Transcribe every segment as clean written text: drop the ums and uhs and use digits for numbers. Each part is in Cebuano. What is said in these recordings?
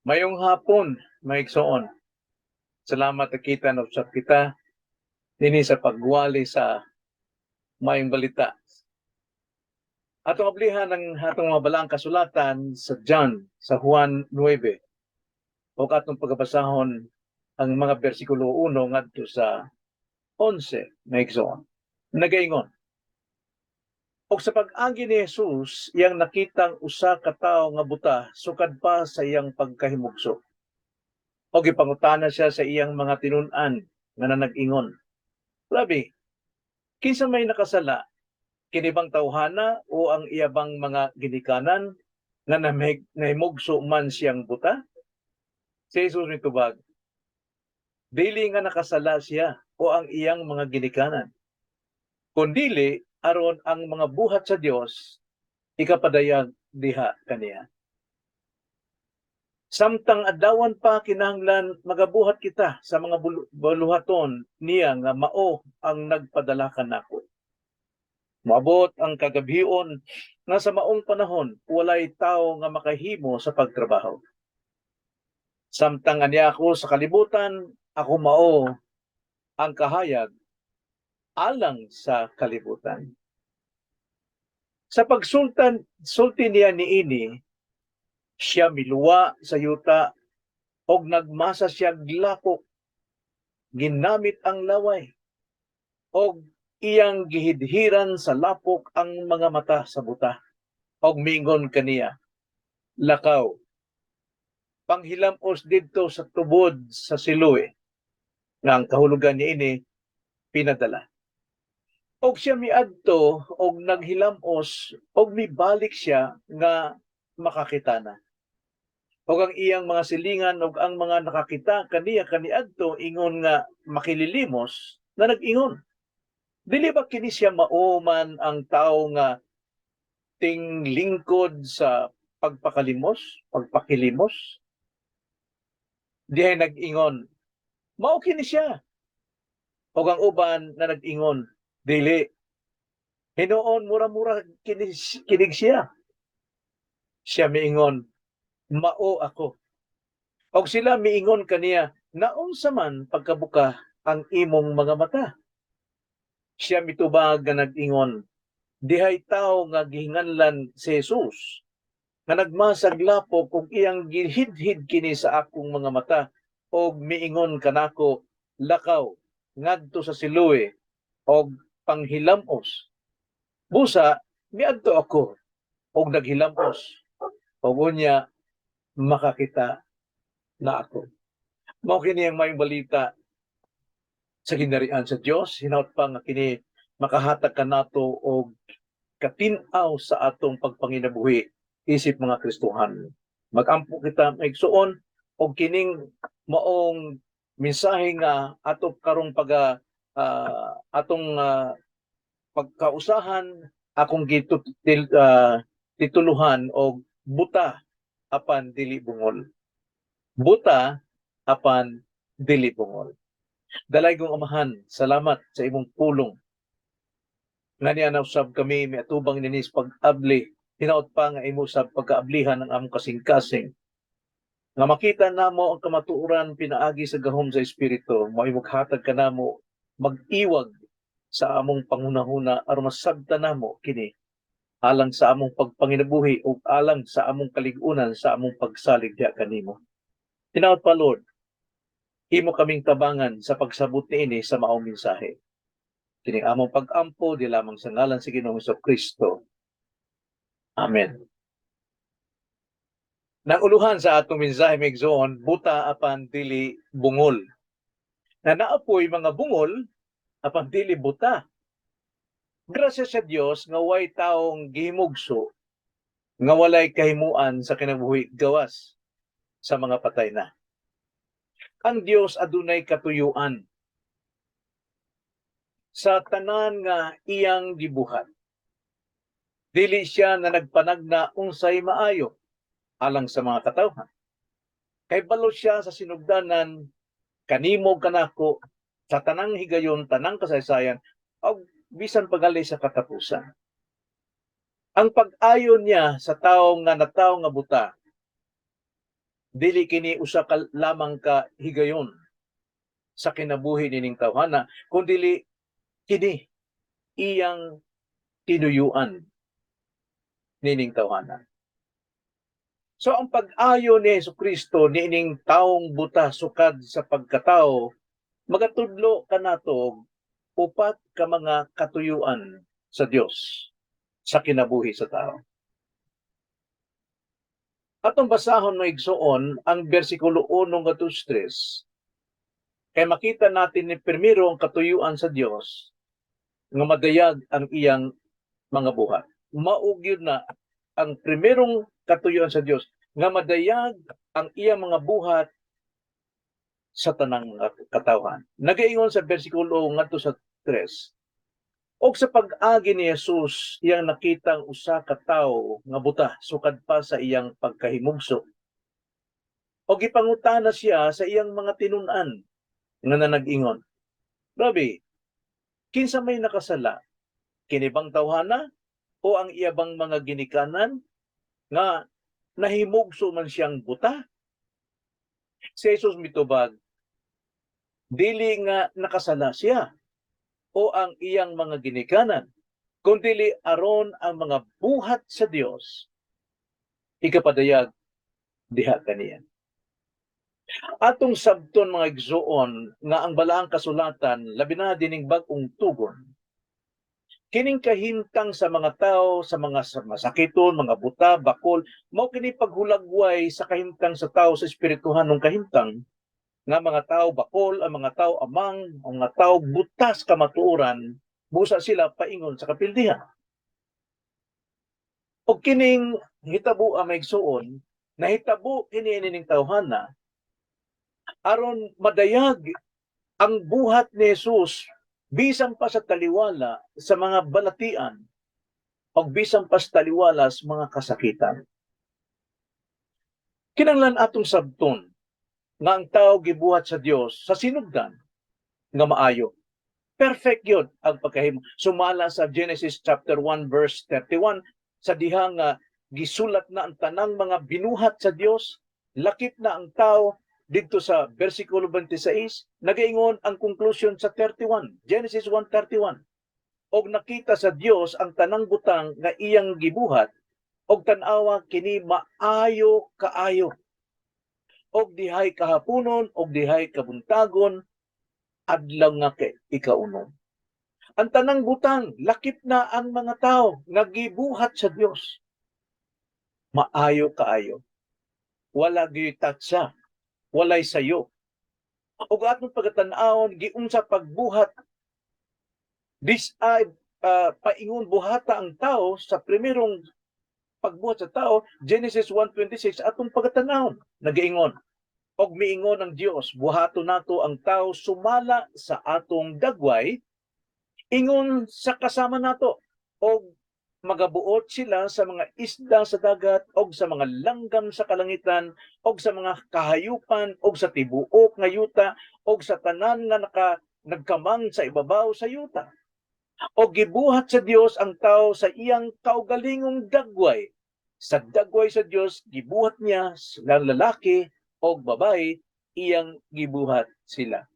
Mayong hapon, mga igsoon. Salamat na kita na usab kita dinhi sa pagwali sa maayong balita. Atong ablihan ang atong mga balaang kasulatan sa John, sa Juan 9. O atong pagabasahon ang mga bersikulo 1 ngadto sa 11, mga igsoon. Nagaingon: "Og sa pag-agi ni Jesus, iyang nakitang usa ka tawo nga buta sukad pa sa iyang pagkahimugso. Og gipangutana siya sa iyang mga tinun-an nga nanag-ingon, 'Rabi, kinsa may nakasala, kini bang tawhana o ang iya bang mga ginikanan nga nahimugso man siyang buta?" Si Jesus mitubag, "Dili nga nakasala siya o ang iyang mga ginikanan, kundili aron ang mga buhat sa Dios ikapadayag diha kaniya. Samtang adlawan pa, kinahanglan magabuhat kita sa mga buluhaton niya nga mao ang nagpadala kanako. Moabot ang kagabhion nga sa maong panahon walay tawo nga makahimo sa pagtrabaho. Samtang ania ako sa kalibutan, ako mao ang kahayag alang sa kalibutan." Sa pagsultan sulti niya niini, siya miluwa sa yuta og nagmasa siya lapok. Ginamit ang laway og iyang gihidhiran sa lapok ang mga mata sa buta. Og mingon kaniya, "Lakaw, panghilamos didto sa tubod sa Siloe," nga ang kahulugan niini, "pinadala." Og siya miadto og naghilamos og mibalik siya nga makakita na. Og ang iyang mga silingan og ang mga nakakita kaniya kaniadto ingon nga makililimos na nag-ingon, "Dili ba kini siya mao man ang tawo nga tinglingkod sa pagpakalimos, pagpakilimos?" Dihay nag-ingon, "Mao kini siya." Og ang uban na nag-ingon, "Dili. Hinuon mura-mura kini kinig siya." Siya miingon, "Mao ako." Og sila miingon kaniya, "Naunsa man pagkabuka ang imong mga mata?" Siya mitubag nga nag-ingon, "Dihay tawo nga gihinganlan si Jesus nga nagmasag lapok ug iyang gihidhid kini sa akong mga mata og miingon kanako, 'Lakaw ngadto sa Siloe og panghilamos.' Busa miadto ako og naghilamos ug unya makakita na ako." Mao kini ang maayong balita sa gingharian sa Dios. Hinaut pa nga kini makahatag kanato og katin-aw sa atong pagpanginabuhi isip mga Kristohan. Magampo kita, maigsuon, og kining maong mensahe nga ato karong pag atong pagkausahan akong tituluhan og "Buta apan dili bungol." Buta apan dili bungol. Dalaygong Amahan, salamat sa imong pulong. Nga niya usab kami miatubang niini sa pag-abli, hinaut pa nga imo sab pagkaablihan ang among kasing-kasing. Nga makita namo ang kamatuoran pinaagi sa gahom sa Espiritu, mao imong hatag kanamo mag-iwag sa among panghunahuna aron masabtan namo kini alang sa among pagpanginabuhi ug alang sa among kalig-unan sa among pagsalig diha kanimo. Hinaut pa, Lord, imo kaming tabangan sa pagsabot niini sa maong mensahe. Kining among pag-ampo di lamang sa ngalan sa Ginoong Kristo. Amen. Nanguluhan sa atong mensahe, migsoon, "Buta apan dili bungol." Na naapoy mga bungol apan dili buta. Grasya sa Dios nga way taong gihimugso nga walay kahimuan sa kinabuhi gawas sa mga patay na. Ang Dios adunay katuyuan sa tanan nga iyang gibuhat. Dili siya na nagpanagna unsay maayo alang sa mga katawhan. Kay balo siya sa sinugdanan kanimo, kanako, sa tanang higayon, tanang kasaysayan, og bisan pagali sa katapusan. Ang pag-ayo niya sa tawo nga natawo nga buta Dili kini usa ka lamang ka higayon sa kinabuhi nining tawhana, kundili kini iyang tinuyuan nining tawhana. So ang pag-ayo ni Hesus Kristo niining taong buta sukad sa pagkatao magatudlo kanato upat ka mga katuyuan sa Dios sa kinabuhi sa tao. Atong basahon, mga igsoon, ang bersikulo 1 ngadto 3 kay makita natin ni primero ang katuyuan sa Dios nga madayag ang iyang mga buhat. Mao gyud na ang primerong katuyuan sa Dios nga madayag ang iyang mga buhat sa tanang mga katawhan. Nagaingon sa bersikulo ngadto sa 3: "Og sa pag-agi ni Jesus, iyang nakita ang usa ka tawo nga buta sukad pa sa iyang pagkahimugso. Og gipangutana siya sa iyang mga tinun-an nga nanag-ingon, 'Rabi, kinsa may nakasala? Kini bang tawhana o ang iya bang mga ginikanan nga nahimugso man siyang buta?' Si Jesus mitubag, 'Dili nga nakasala siya o ang iyang mga ginikanan, kundili aron ang mga buhat sa Dios ikapadayag diha kaniya.'" Atong sabton, mga igsuon, nga ang Balaang Kasulatan, labi na dining Bag-ong Tugon, kining kahimtang sa mga tao sa mga masakiton, mga buta, bakol, mao kini paghulagway sa kahimtang sa tao sa espirituhanong kahimtang nga mga tao bakol, ang mga tao amang, ang mga tao butas kamatuoran, busa sila paingon sa kapildihan. O kining hitabo ang maigsuon, nahitabo kini nining tawhana aron madayag ang buhat ni Jesus bisan pa sa taliwala sa mga balatian o bisan pa sa taliwala sa mga kasakitan. Kinanglan atong sabton nga ang tao gibuhat sa Dios sa sinugdan nga maayo. Perfect yun ang pagkahimo. Sumala sa Genesis chapter 1 verse 31, sa diha nga gisulat na ang tanang mga binuhat sa Dios, lakip na ang tao didto sa versikulo 26, nagaingon ang conclusion sa 31, Genesis 1:31: "Og nakita sa Dios ang tanang butang nga iyang gibuhat, og tan-awa, kini maayo kaayo. Og dihay kahaponon og dihay kabuntagon, adlaw nga kay ikaunom." Ang tanang butang, lakip na ang mga tao nga gibuhat sa Dios, maayo kaayo. Wala gyud tatsa, walay sayo. Ug atong pagatan-awon giunsa pagbuhat this ay paingon buhata ang tao sa primerong pagbuhat sa tao, Genesis 1:26, atong pagatan-awon nagaingon: "Og miingon ang Dios, buhaton nato ang tao sumala sa atong dagway, ingon sa kasama nato, og magabuot sila sa mga isda sa dagat og sa mga langgam sa kalangitan og sa mga kahayupan og sa tibuok nga yuta og sa tanan nga nagkamang sa ibabaw sa yuta. Og gibuhat sa Dios ang tao sa iyang kaugalingong dagway. Sa dagway sa Dios gibuhat niya silang lalaki og babae, iyang gibuhat sila."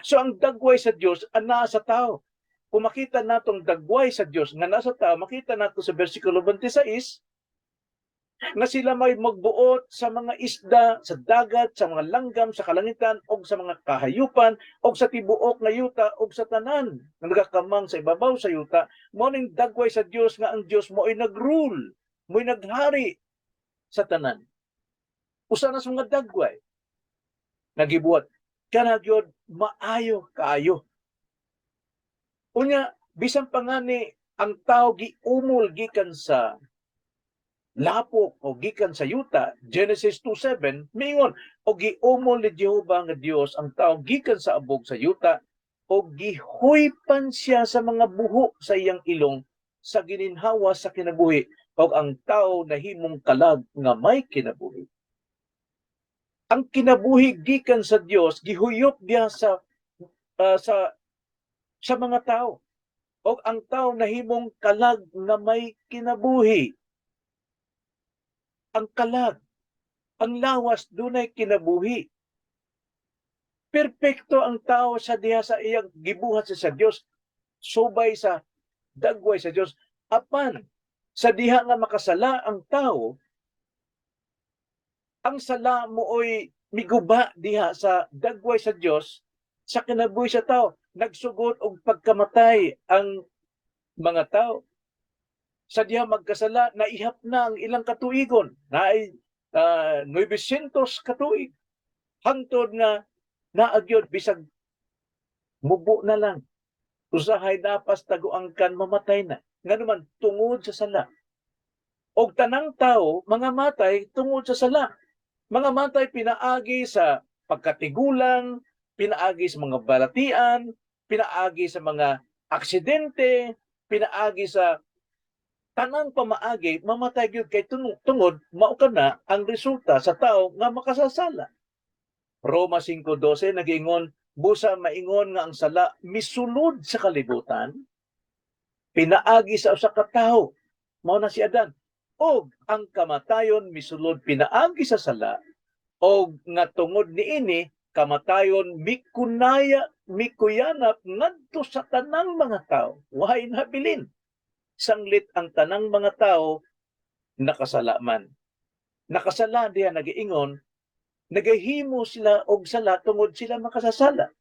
So ang dagway sa Dios anaa sa tao. Kung makita natong dagway sa Dios nga nasa tao, makita nato sa bersikulo 26 nga sila may magbuot sa mga isda sa dagat, sa mga langgam sa kalangitan, og sa mga kahayupan, og sa tibuok nga yuta, og sa tanan nga nagakamang sa ibabaw sa yuta. Mao ning dagway sa Dios nga ang Dios mo'y nag-rule, mo'y naghari sa tanan. Usa na sa mga dagway nga gibuhat kana gyud maayo kaayo. Unya, bisan pa nga ni ang tao giumol gikan sa lapok o gikan sa yuta, Genesis 2:7, miingon, "O giumol ni Jehova nga Dios ang tao gikan sa abog sa yuta, o gihuypan siya sa mga buho sa iyang ilong sa gininhawa sa kinabuhi, og ang tao nahimong kalag nga may kinabuhi." Ang kinabuhi gikan sa Dios gihuyop diha sa mga tao. Og ang tao nahimong kalag nga may kinabuhi. Ang kalag. Ang lawas dunay kinabuhi. Perpekto ang tao sa diha sa iyang gibuhat sa Dios, subay sa dagway sa Dios. Apan sa diha nga makasala ang tao, ang sala mooy miguba diha sa dagway sa Dios sa kinabuhi sa tao. Nagsugot og pagkamatay ang mga tao. Sa diha magkasala, naihap na ang ilang katuigon. Naay 900 katuig. Hangtod nga naa gyud bisag mubo na lang. Usahay napas taguangkan, mamatay na. Ngano man, tungod sa sala. Og tanang tao mga matay tungod sa sala. Mga matay pinaagi sa pagkatigulang, pinaagi sa mga balatian, pinaagi sa mga aksidente, pinaagi sa tanang pamaagi, mamatay gyud kay tungod mao kana ang resulta sa tao nga makasasala. Roma 5:12 nagiingon, busa maingon nga ang sala misulod sa kalibutan pinaagi sa usa ka tawo, mao na si Adan, og ang kamatayon misulod pinaagi sa sala, og nga tungod niini kamatayon mikunaya mikuyanap ngadto sa tanang mga tao, way nabilin, sanglit ang tanang mga tao nakasala man. Nakasala diha nagiingon, nagahimo sila og sala tungod sila makasasala.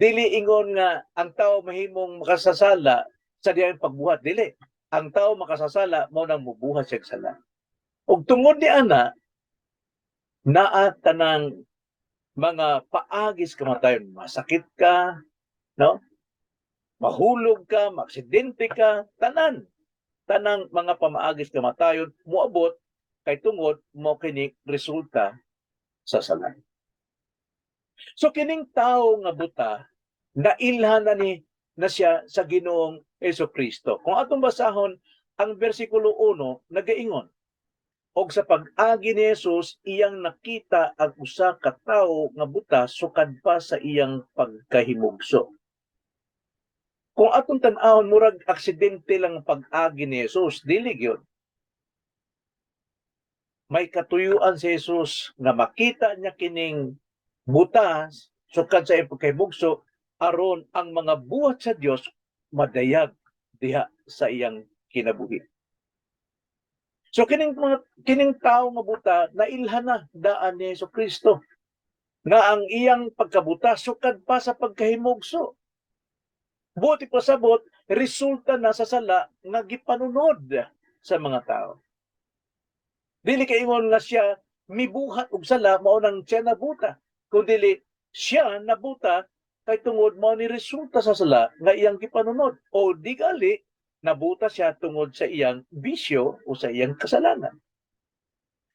Dili ingon nga ang tao mahimong makasasala sa diyang pagbuhat, dili. Ang tao makasasala mao nang mubuhat siya sala. Og tungod ni ana, naa tanang mga paagis kamatayon, masakit ka, no? Mahulog ka, maaksidente ka, tanan. Tanang mga pamaagis kamatayon moabot kay tungod mao kini resulta sa sala. So kining tao nga buta, nailhan na ni na siya sa Ginoong Kristo. Kung atong basahon ang bersikulo 1, nagaingon, "Og sa pag-agi ni Jesus, iyang nakita ang usa ka tawo nga buta sukad pa sa iyang pagkahimugso." Kung atong tan-awon, murag aksidente lang ang pag-agi ni Jesus, dili gyud. May katuyuan si Jesus nga makita niya kining buta sukad sa iyang pagkahimugso aron ang mga buhat sa Dios madayag diha sa iyang kinabuhi. So kining tao nga buta, nailhan na daan ni Hesus Kristo nga ang iyang pagkabuta sukad pa sa pagkahimugso. Buot ipasabot, resulta na sa sala nga gipanunod sa mga tao. Dili kay ingon nga siya mibuhat og sala mao nang siya nabuta. Kung dili siya nabuta kay tungod mao ni resulta sa sala nga iyang gipanunod, o di gali nabuta siya tungod sa iyang bisyo o sa iyang kasalanan.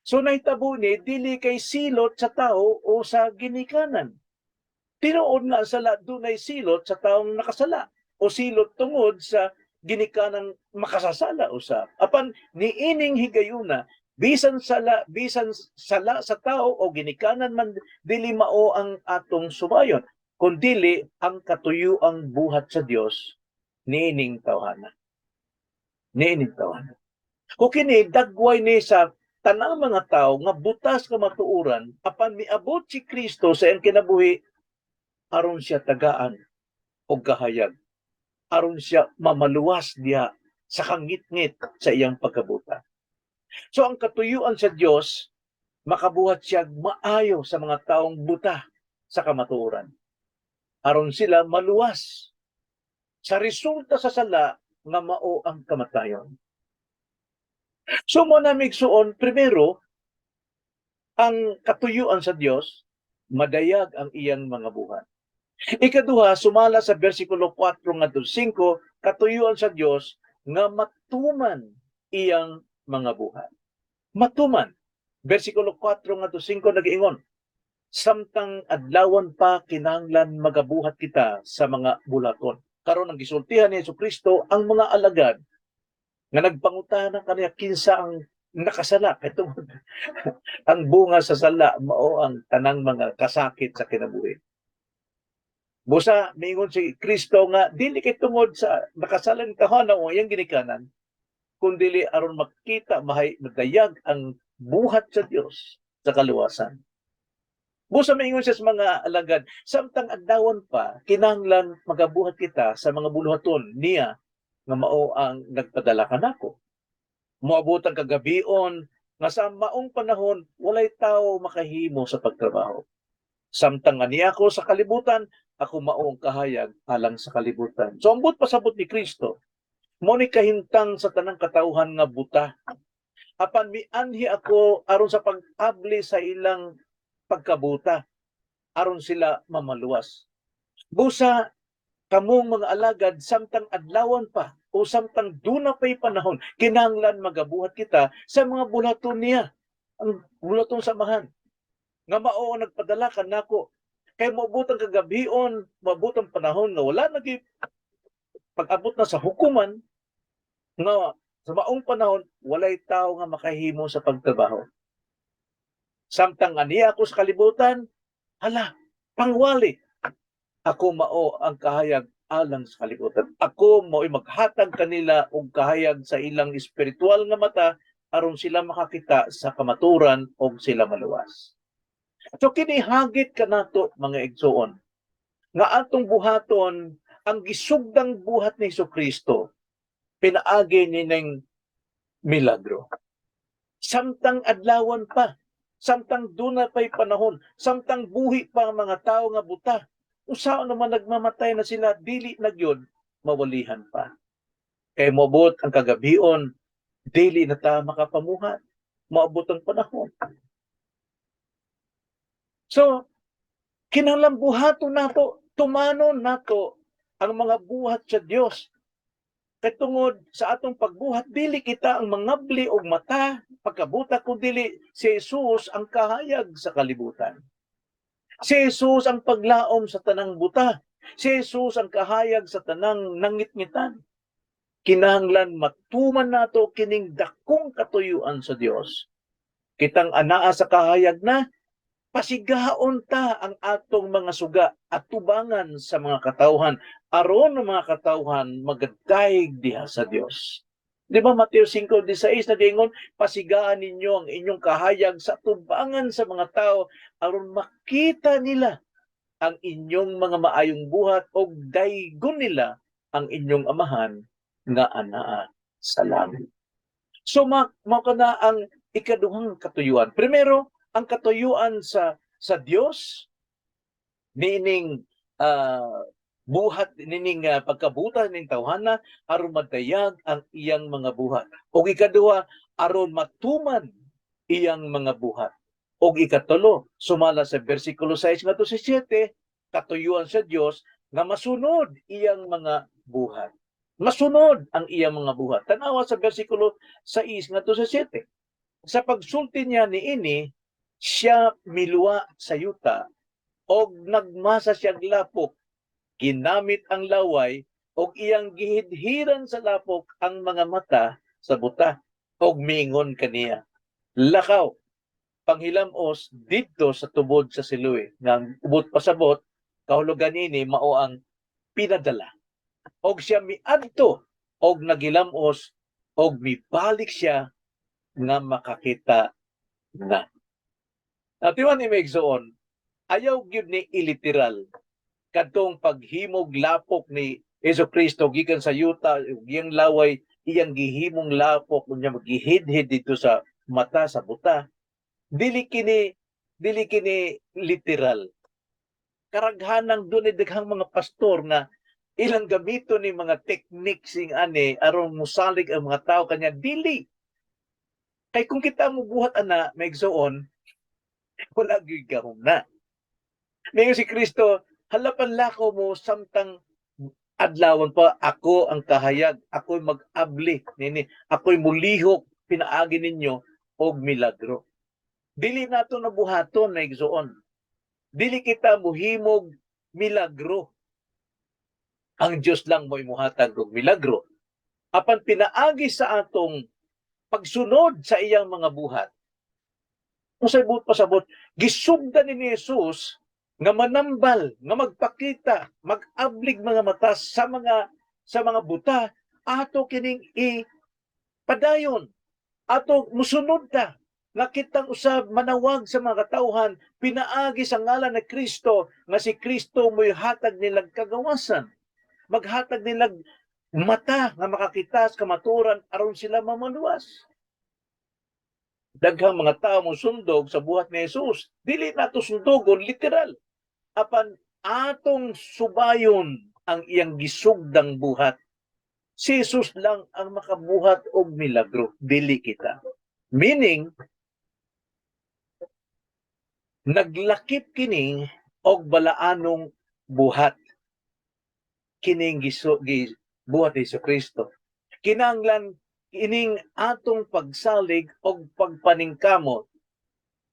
So nahitabo ni dili kay silot sa tao o sa ginikanan. Tinuod nga ang sala dunay silot sa taong nakasala o silot tungod sa ginikanang makasasala usab. Apan niining higayuna, bisan sala sa tao o ginikanan man, dili mao ang atong subayon, kundili ang katuyuang buhat sa Dios niining tawhana. Niining tawhana. Kung kini dagway ni sa tanang mga tao nga butas kamatuoran, apan miabot si Kristo sa iyang kinabuhi aron siya tagaan og kahayag, aron siya mamaluwas diha sa kangitngit sa iyang pagkabuta. So ang katuyuan sa Dios, makabuhat siya maayo sa mga taong buta sa kamatuoran aron sila maluwas sa resulta sa sala nga mao ang kamatayon. So mao na, migsuon, primero, ang katuyuan sa Dios, madayag ang iyang mga buhat. Ikaduha, sumala sa bersikulo 4 ngadto 5, katuyuan sa Dios nga matuman iyang mga buhat. Matuman. Bersikulo 4 ngadto 5 nagiingon, "Samtang adlawan pa, kinahanglan magabuhat kita sa mga bulaton." Karon ang gisultihan ni Kristo ang mga alagad nga nagpangutana kaniya kinsa ang nakasala kay tungod ang bunga sa sala mao ang tanang mga kasakit sa kinabuhi. Busa miingon si Kristo nga dili kay tungod sa nakasalan kahana o iyang ginikanan, kundili aron makita mahay madayag ang Buhat sa Dios sa kaluwasan. Busa maingon siya sa mga alagad, samtang adlawan pa, kinahanglan magabuhat kita sa mga buluhaton niya nga mao ang nagpadala kanako. Moabot ang kagabion nga sa maong panahon walay tao makahimo sa pagtrabaho. Samtang ania ako sa kalibutan, ako mao ang kahayag alang sa kalibutan. So ang buot pasabot ni Kristo, mao ni kahimtang sa tanang katawhan nga buta. Apan mianhi ako aron sa pag-abli sa ilang pagkabuta, aron sila mamaluwas. Busa kamong mga alagad, samtang adlawan pa o samtang duna pa'y panahon, kinahanglan magabuhat kita sa mga buluhaton niya, ang buluhaton sa Amahan nga mao ang nagpadala kanako, kay moabot ang kagabion, moabot ang panahon nga wala nagi pag-abot na sa hukuman, nga sa maong panahon walay tao nga makahimo sa pagtrabaho. Samtang ania ako sa kalibutan, hala, pangwali, ako mao ang kahayag alang sa kalibutan. Ako mao'y maghatag kanila og kahayag sa ilang espiritual nga mata aron sila makakita sa kamaturan og sila maluwas. So kini hagit kanato, mga igsoon, nga atong buhaton ang gisugdang buhat ni Kristo pinaagi nining milagro. Samtang adlawan pa, samtang duna pa'y panahon, samtang buhi pa ang mga tao nga buta, usaon naman nagmamatay na sila, dili na gyud mawalihan pa. Kay moabot ang kagabion, dili na ta makapamuhat. Moabot ang panahon. So, kinahanglan buhaton nato, tumanon nato ang mga buhat sa Dios. Kay tungod sa atong pagbuhat, dili kita ang mangabli og mata, pagkabuta, kun dili si Jesus ang kahayag sa kalibutan. Si Jesus ang paglaom sa tanang buta. Si Jesus ang kahayag sa tanang nangitngitan. Kinahanglan matuman nato kining dakong katuyuan sa Dios. Kitang anaa sa kahayag na, pasigaon ta ang atong mga suga at tubangan sa mga katawhan aron ang mga katawhan magadayeg diha sa Dios. Di ba Mateo 5:16 nagaingon, "Pasigaan ninyo ang inyong kahayag sa tubangan sa mga tao aron makita nila ang inyong mga maayong buhat og daygon nila ang inyong Amahan nga anaa sa langit." So mao kana ang ikaduhang katuyuan. Primero, ang katuyuan sa Dios niining buhat nining pagkabuta ning tawhana aron madayag ang iyang mga buhat. Og ikaduha, aron matuman iyang mga buhat. Og ikatulo, sumala sa bersikulo 6 ngadto sa 7, katuyuan sa Dios nga masunod iyang mga buhat. Masunod ang iyang mga buhat. Tanawa sa bersikulo 6 ngadto sa 7. Sa pagsulti niya niini, siya miluwa sa yuta og nagmasa siyang lapok. Ginamit ang laway og iyang gihidhiran sa lapok ang mga mata sa buta og miingon kaniya, "Lakaw, panghilamos didto sa tubod sa Siloe," nga ang ubot pasabot, kahulugan ini mao ang pinadala. Og siya miadto og naghilamos og mibalik siya nga makakita na. Atiman ni igsoon, ayaw gyud ni iliteral kadtong paghimog lapok ni Hesus Kristo gikan sa yuta ug iyang laway iyang gihimong lapok, unya magihidhid dito sa mata sa buta. Dili kini literal. Karaghanang dunay daghang mga pastor nga ilang gamito ni mga techniques sing ani aron musalig ang mga tao kanya. Dili kay kung kita mo buhat ana, maigsoon, wala gyud gahom na. Ngayon si Kristo, "Halapan, lakaw mo samtang adlawan pa, ako ang kahayag, ako'y mag-abli nini, ako'y mulihok pinaagi ninyo og milagro." Dili nato nabuhaton na, igsoon. Dili kita muhimog milagro. Ang Dios lang mo'y muhatag og milagro. Apan pinaagi sa atong pagsunod sa iyang mga buhat. Unsay buot pasabot? Gisugdan ni Jesus nga manambal, nga magpakita, mag-ablig mga mata sa mga buta, ato kining i padayon. Ato musunod ta. Nga kitang usab manawag sa mga katawhan pinaagi sa ngalan ni Kristo, nga si Kristo mo'y hatag nilag kagawasan. Maghatag nilag mata nga makakita sa kamatuoran aron sila mamaluwas. Daghang mga tao mo sundog sa buhat ni Jesus. Dili nato sundogon literal. Apan atong subayon ang iyang gisugdang buhat. Si Jesus lang ang makabuhat og milagro, dili kita. Meaning, naglakip kini og balaanong buhat. Kining buhat ni Kristo. Kinahanglan ining atong pagsalig og pagpaningkamot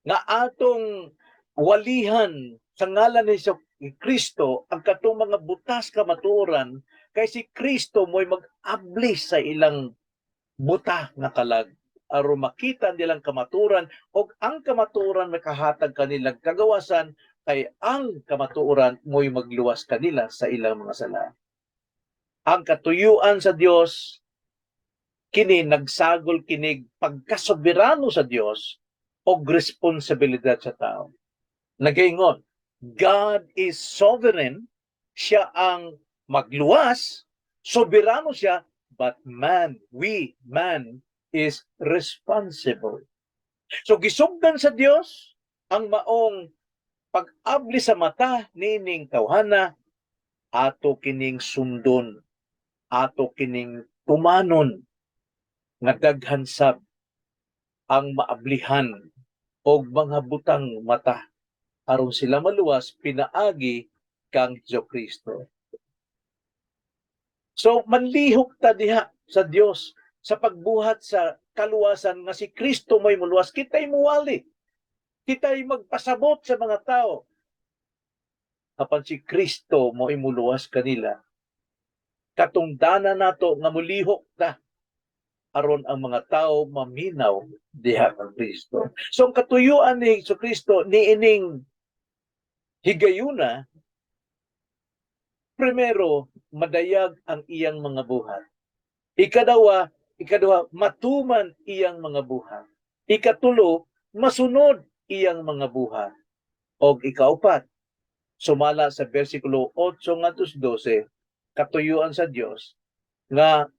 nga atong walihan sa ngalan ni Kristo ang katong mga butas kamatuoran, kay si Kristo mo'y mag-abli sa ilang buta nga kalag aron makita nilang kamatuoran, og ang kamatuoran makahatag kanilang kagawasan, kay ang kamatuoran mo'y magluwas kanila sa ilang mga sala. Ang katuyuan sa Dios kini nagsagol kinig pagkasoberano sa Dios og responsibilidad sa tao. Nagaingon, God is sovereign, siya ang magluwas, soberano siya, but man, we, man, is responsible. So gisugdan sa Dios ang maong pag-abli sa mata niining tawhana, ato kining sundon, ato kining tumanon, nga daghan sab ang maablihan og mga butang mata aron sila maluwas pinaagi kang Kristo. So manlihok ta diha sa Dios sa pagbuhat sa kaluwasan nga si Kristo may muluwas, kita'y muwali. Kita'y magpasabot sa mga tao. Apan si Kristo mo imuluwas kanila. Katungdana nato nga mulihok ta aron ang mga tao maminaw diha kang Kristo. So ang katuyuan ni Hesus Kristo niining higayuna, primero, madayag ang iyang mga buhat. Ikaduha, matuman iyang mga buhat. Ikatulo, masunod iyang mga buhat. Og ikaupat, sumala sa bersikulo 8 ngadto 12, katuyuan sa Dios nga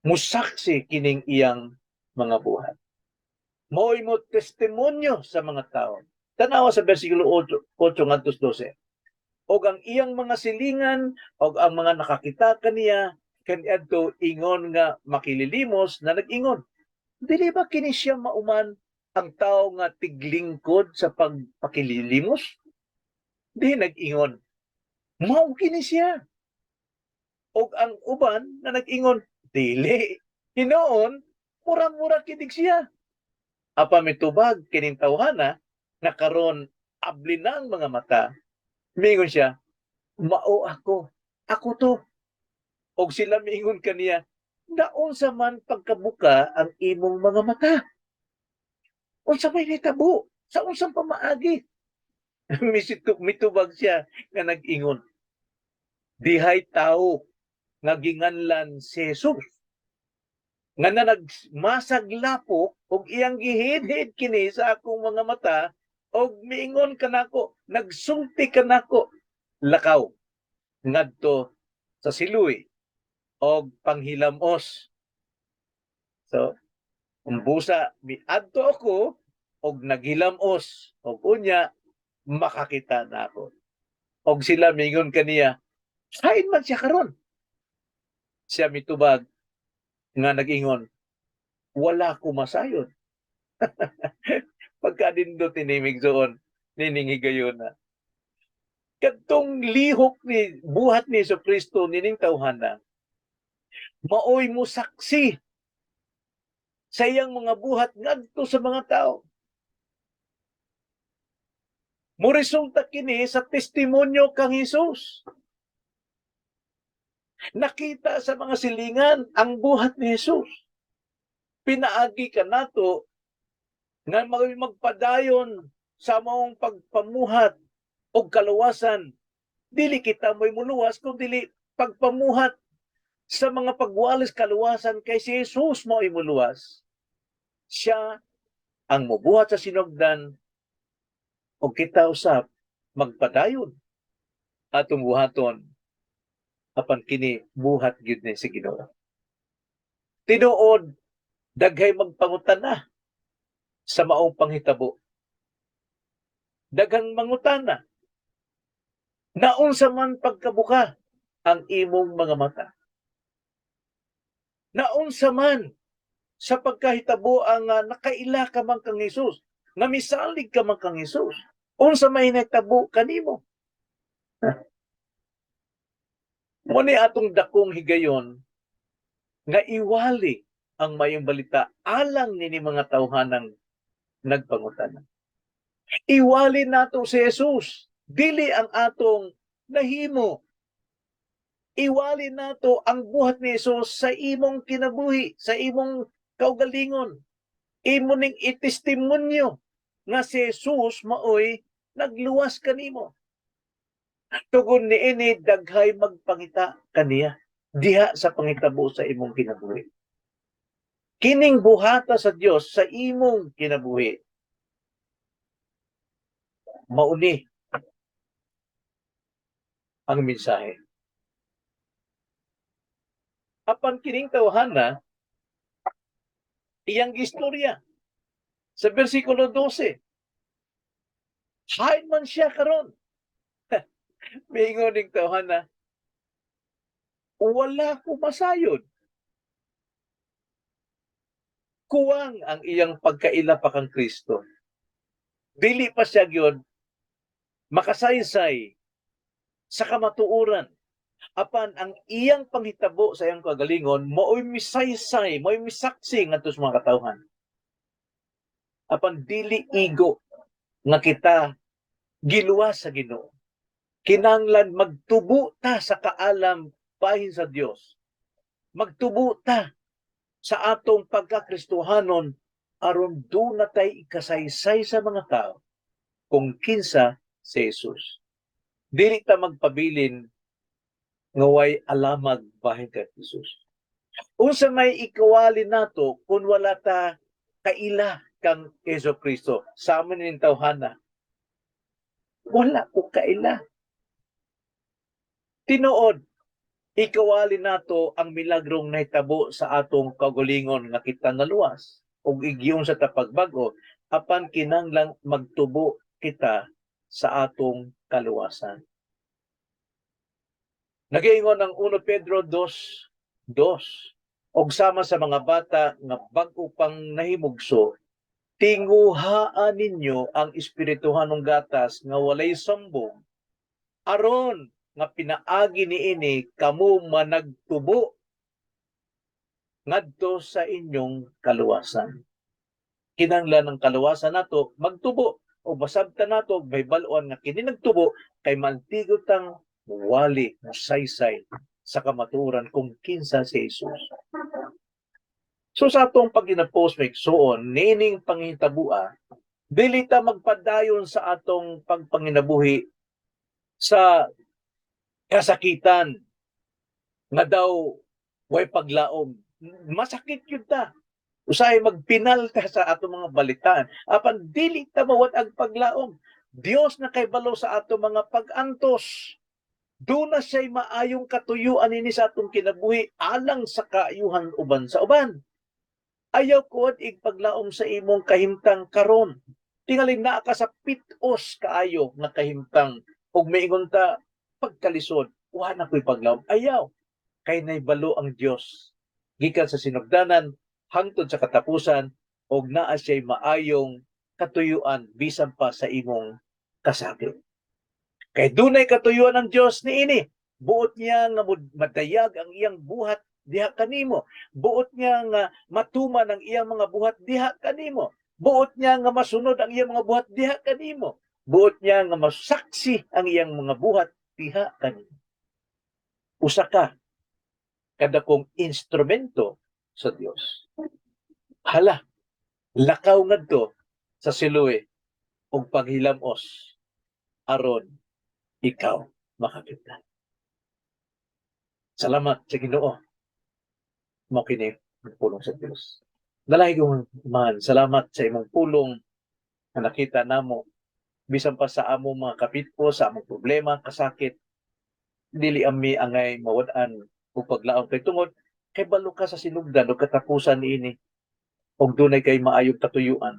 musaksi kining iyang mga buhat. Mo'y mo testimonyo sa mga tao. Tanawa sa bersikulo 8 ngadto 12. Og ang iyang mga silingan og ang mga nakakita kaniya kaniadto ingon nga makililimos na nag-ingon, "Dili ba kini siya mauman ang tao nga tiglingkod sa pagpakililimos?" Di nag-ingon, "Mao kini siya." Og ang uban na nag-ingon, "Dili, hinoon, mura-mura kinig siya." Apan mitubag kining tawhana nga karon abli na ang mga mata. Miingon siya, "Mao ako. Ako to." Og sila miingon kaniya, "Naunsa man pagkabuka ang imong mga mata? Unsa may nitabo? Sa unsang pamaagi?" Mitubag siya nga nag-ingon, "Dihay tao nga ginganlan si Jesus nga na nagmasag lapok og iyang gihidhid kini sa akong mga mata og miingon kanako, nagsulti kanako, 'Lakaw ngadto sa Siloe og panghilamos.' So busa miadto ako og naghilamos, og unya makakita na ako." Og sila mingon kaniya, "Hain man siya karon?" Siya mitubag nga nag-ingon, "Wala ko masayod." Pagkanindot ini, migsuon, nining higayuna. Kadtong lihok ni buhat ni Hesus Kristo nining tawhana, maoy mo saksi sa iyang mga buhat ngadto sa mga tao. Mo resulta kini sa testimonyo kang Hesus. Nakita sa mga silingan ang buhat ni Hesus. Pinaagi kanato nga magpadayon sa maong pagpamuhat og kaluwasan. Dili kita mo'y muluwas kung dili pagpamuhat sa mga pagwalis kaluwasan, kay si Jesus mo'y muluwas. Siya Ang mubuhat sa sinugdan ug kita usab magpadayon atong buhaton, apan kini buhat gyud ni sa Ginoo. Tinuod, daghay magpangutana sa maong panghitabo. Daghang mangutana. Naunsa man pagkabuka ang imong mga mata? Naunsa man sa pagkahitabo ang nakaila ka man kang Hesus, nga misalig ka man kang Hesus? Unsa may nahitabo kanimo? Mao ni atong dakong higayon nga iwali ang mayong balita alang nini mga tawhanang nagpangutana. Iwali nato si Jesus, dili ang atong nahimo. Iwali nato ang buhat ni Jesus sa imong kinabuhi, sa imong kaugalingon. Imo ning itestimonyo nga si Jesus maoy nagluwas kanimo. Tungod niini, daghay magpangita kaniya diha sa pangitabo sa imong kinabuhi. Kining buhata sa Dios sa imong kinabuhi, mauni ang mensahe. Apan kining tawhana, iyang istorya sa versikulo 12. Hain man siya karon. Miingon ning tawhana, "Wala ko masayod." Kuwang ang iyang pagkaila pa kang Kristo. Dili pa siya gyud makasaysay sa kamatuoran. Apan ang iyang panghitabo sa iyang kagalingon mao'y misaysay, mao'y misaksi ngadto sa mga katawhan. Apan dili igo nga kita giluwas sa Ginoo. Kinanglan magtubo ta sa kaalam bahin sa Dios. Magtubo ta sa atong pagkakristohanon aron duna tay ikasaysay sa mga tao kung kinsa si Jesus. Dili ta magpabilin nga way alamag bahin kay Jesus. Unsa may ikawali nato kung wala ta kaila kang Hesus Kristo? Sa amin ning tawhana, wala ko kaila. Tinuod, ikawali nato ang milagrong nahitabo sa atong kaugalingon nga kita naluwas ug igyon sa tapagbag-o, apan kinanglang magtubo kita sa atong kaluwasan. Nagiingon ang 1 Pedro 2:2, "Og sama sa mga bata nga bag-o pang nahimugso, tinguhaan ninyo ang espirituhanong gatas nga walay sambog, aron nga pinaagi niini kamo managtubo ngadto sa inyong kaluwasan." Kinanglan ang kaluwasan nato magtubo o masabtan nato, may bal-on nga kini nagtubo kay mantigo tang wali saysay sa kamatuoran kung kinsa si Jesus. So sa atong pag-inapos, mga igsuon, niining panghitabua, dili ta magpadayon sa atong pagpanginabuhi sa kasakitan nga daw way paglaom. Masakit yun ta. Usahay magpinal ta sa atong mga balitaan. Apan dili ta mawad ang paglaom. Dios na kay balo sa atong mga pag-antos. Duna siya'y maayong katuyuan ini sa atong kinabuhi alang sa kaayuhan uban sa uban. Ayaw kuad igpaglaom sa imong kahimtang karon. Tingali naa ka sa pitos kaayo nga kahimtang ug miingon ta, "Pagkalisod, wa na ko'y paglaom." Ayaw, kay naybalo ang Dios gikan sa sinugdanan hangtod sa katapusan ug naa siya'y maayong katuyuan bisan pa sa imong kasakit. Kay dunay katuyuan ang Dios niini. Buot niya nga madayag ang iyang buhat diha kanimo. Buot niya nga matuman ang iyang mga buhat diha kanimo. Buot niya nga masunod ang iyang mga buhat diha kanimo. Buot niya nga masaksi ang iyang mga buhat diha kanimo. Usa ka kadakong instrumento sa Dios. Hala, lakaw ngadto sa Siloe ug paghilamos aron ikaw makakita. Salamat sa Ginoo. Mao kini ang pulong sa Dios. Dalaygon man, salamat sa imong pulong na nakita namo bisan pa sa among mga kapitpo, sa among problema, kasakit, dili ami angay mawad-an og paglaom kay tungod kay balo ka sa sinugdan ug katapusan niini ug dunay kay maayong katuyuan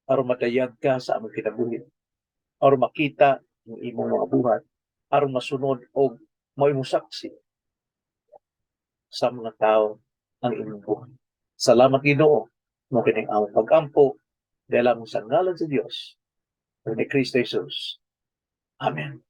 aron madayag ka sa among kinabuhi, aron makita ang imong mga buhat, aron masunod og mao imong saksi sa mga tao ang imong buhay. Salamat, Ginoo. Mao kining among pag-ampo dahil sa ngalan sa Dios ug ni Kristo Jesus. Amen.